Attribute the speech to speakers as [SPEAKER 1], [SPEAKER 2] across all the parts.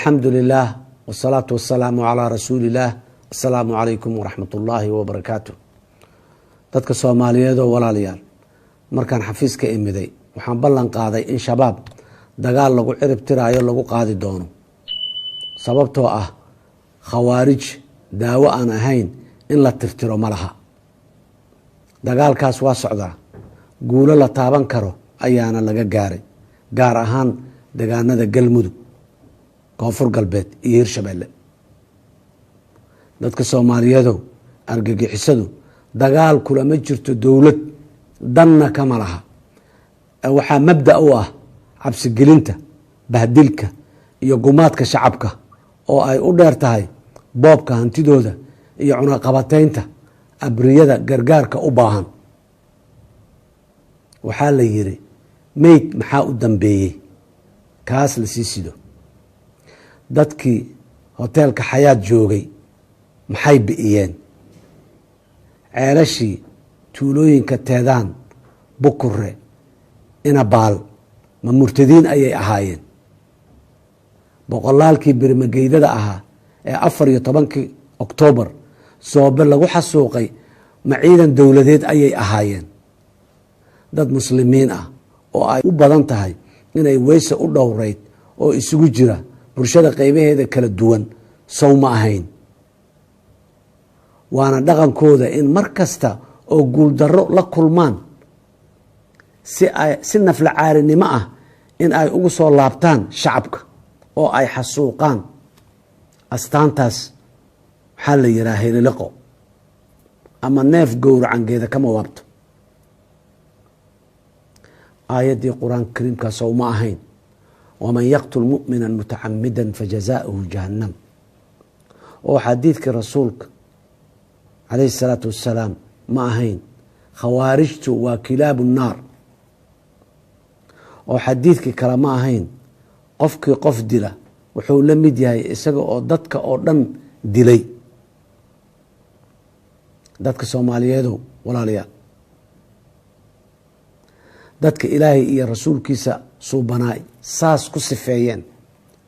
[SPEAKER 1] Alxamdu lilah wsalaatu wasalaamu calaa rasuuli illaah. Asalaamu calaykum waraxmat ullaahi wabarakaatu. Dadka Soomaaliyeedoo walaalayaal, markaan xafiiska imiday waxaan ballan qaaday in Shabaab dagaal lagu cirib tiraayo lagu qaadi doono, sababtoo ah khawaarij daawo aan ahayn in la tirtiro ma laha. Dagaalkaas waa socdaa, guulo la taaban karo ayaana laga gaaray, gaar ahaan degaanada Galmudug, Koonfur Galbeed iyo Hirshabelle. Dadka Soomaaliyeedow, argagixisadu dagaal kulama jirto dowlad, danna kama laha. Waxaa mabda u ah cabsigelinta, bahdilka iyo gumaadka shacabka oo ay u dheer tahay boobka hantidooda iyo cunaqabateynta abriyada gargaarka u baahan. Waxaa la yiri, meyd maxaa u dambeeyey? Kaas la sii sido. Dadkii hoteelka Xayaad joogay maxay bi'iyeen? Ceelashii tuulooyinka Teedaan, Bukure, Inabaal ma murtadiin ayay ahaayeen? Boqolaalkii birmageydada ahaa ee 14-kii Oktoobar Soobe lagu xasuuqay ma ciidan dowladeed ayay ahaayeen? Dad Muslimiin ah oo ay u badan tahay inay weyse u dhowrayd oo isugu jira bulshada qeybaheeda kala duwan sow ma ahayn? Waana dhaqankooda in mar kasta oo guuldarro la kulmaan si ay si nafla caarinimo ah in ay ugu soo laabtaan shacabka oo ay xasuuqaan. Astaantaas waxaa la yihaha heliliqo ama neef gowracangeeda kama waabto. Aayaddii Qur-aanka kariimkaa sow ma ahayn "Waman yaqtul mu'mina mutacamida fajazaauhu jahannam"? Oo xadiidkii Rasuulka calayhi salaatu wassalaam ma ahayn "Khawaarijtu waa kilaabu nnaar"? Oo xadiidkii kale ma ahayn "Qofkii qof dila wuxuu la mid yahay isaga oo dadka oo dhan dilay"? Dadka Soomaaliyeedow walaalayaal, dadka Ilaahay iyo rasuulkiisa suubanaay saas ku sifeeyeen,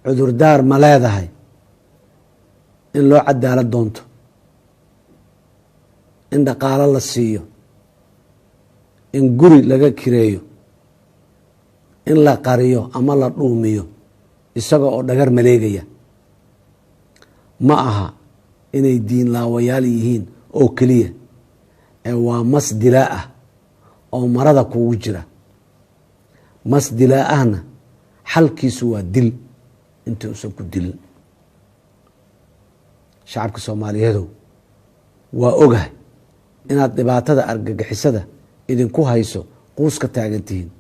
[SPEAKER 1] cudurdaar ma leedahay in loo cadaalad doonto, in dhaqaalo la siiyo, in guri laga kireeyo, in la qariyo ama la dhuumiyo isaga oo dhagar maleegaya? Ma aha inay diin laawayaal yihiin oo keliya ee waa mas dilaa ah oo marada kugu jira. Mas dilaa ahna xalkiisu waa dil inta uusan ku dilin. Shacabka Soomaaliyeedow, waa ogahay inaad dhibaatada argagixisada idinku hayso quus ka taagan tihiin.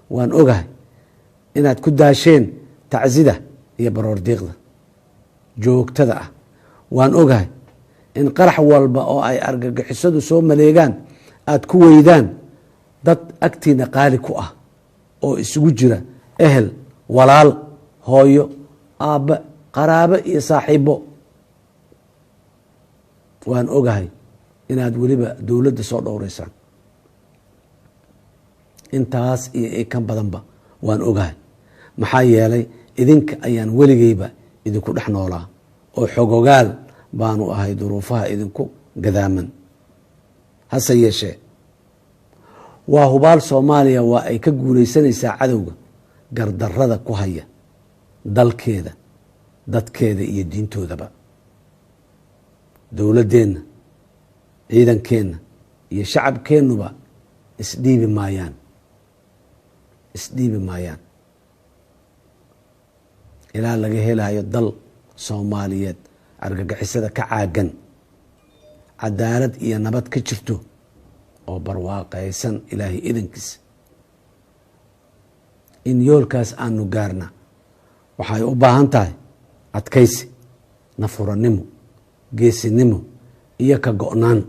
[SPEAKER 1] Waan ogahay inaad ku daasheen tacsida iyo baroordiiqda joogtada ah. Waan ogahay in qarax walba oo ay argagixisadu soo maleegaan aada ku weydaan dad agtiina qaali ku ah oo isugu jira ehel, walaal, hooyo, aabbe, qaraabo iyo saaxiibo. Waan ogahay inaad weliba dowladda soo dhowreysaan. Intaas iyo i kan badanba waan ogahay, maxaa yeelay idinka ayaan weligeyba idinku dhex noolaa oo xogogaal baanu ahay duruufaha idinku gadaaman. Hase yeeshee, waa hubaal, Soomaaliya waa ay ka guuleysanaysaa cadowga gardarrada ku haya dalkeeda, dadkeeda iyo diintoodaba. Dowladdeenna, ciidankeenna iyo shacabkeennuba isdhiibi maayaan, isdhiibi maayaan ilaa laga helayo dal Soomaaliyeed argagixisada ka caagan, cadaalad iyo nabad ka jirto oo barwaaqaysan, Ilaahay idankiisa. In yoolkaas aanu gaarna waxay u baahan tahay adkaysi, nafurannimo, geesinimo iyo ka go-naan.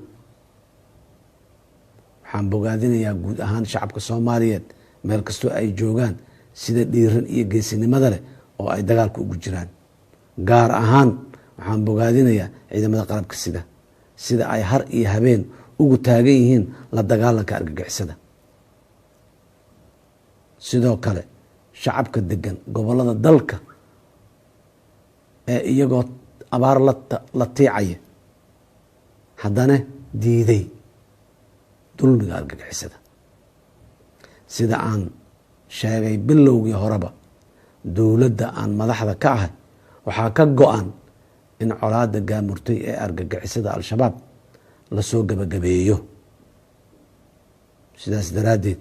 [SPEAKER 1] Waxaan bogaadinayaa guud ahaan shacabka Soomaaliyeed meel kastoo ay joogaan sida dhiiran iyo geesinimada leh oo ay dagaalka ugu jiraan. Gaar ahaan waxaan bogaadinayaa ciidamada qalabka sida, sida ay har iyo habeen ugu taagan yihiin la dagaalanka argagixisada. Sidoo kale shacabka degan gobolada dalka ee iyagoo abaar la tiicaya haddana diiday dulmiga argagixisada. Sida aan sheegay bilowgii horeba, dowladda aan madaxda ka ahay waxaa ka go-an in colaadda gaamurtay ee argagixisada Al-Shabaab lasoo gebagabeeyo. Sidaas daraaddeed,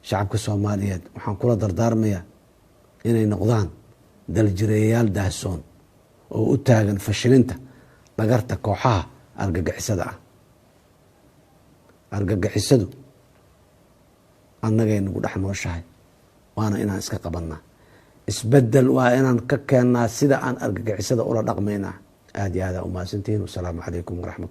[SPEAKER 1] shacabka Soomaaliyeed waxaan kula dardaarmayaa inay noqdaan daljireeyayaal daahsoon oo u taagan fashilinta dhagarta kooxaha argagixisada ah. Argagixisadu annagay nagu dhex nooshahay, waana inaan iska qabannaa. Isbedel waa inaan ka keennaa sida aan argagixisada ula dhaqmaynaa. Aada iyo aada umahadsantihiin. Wasalaamu calaykum waraxmat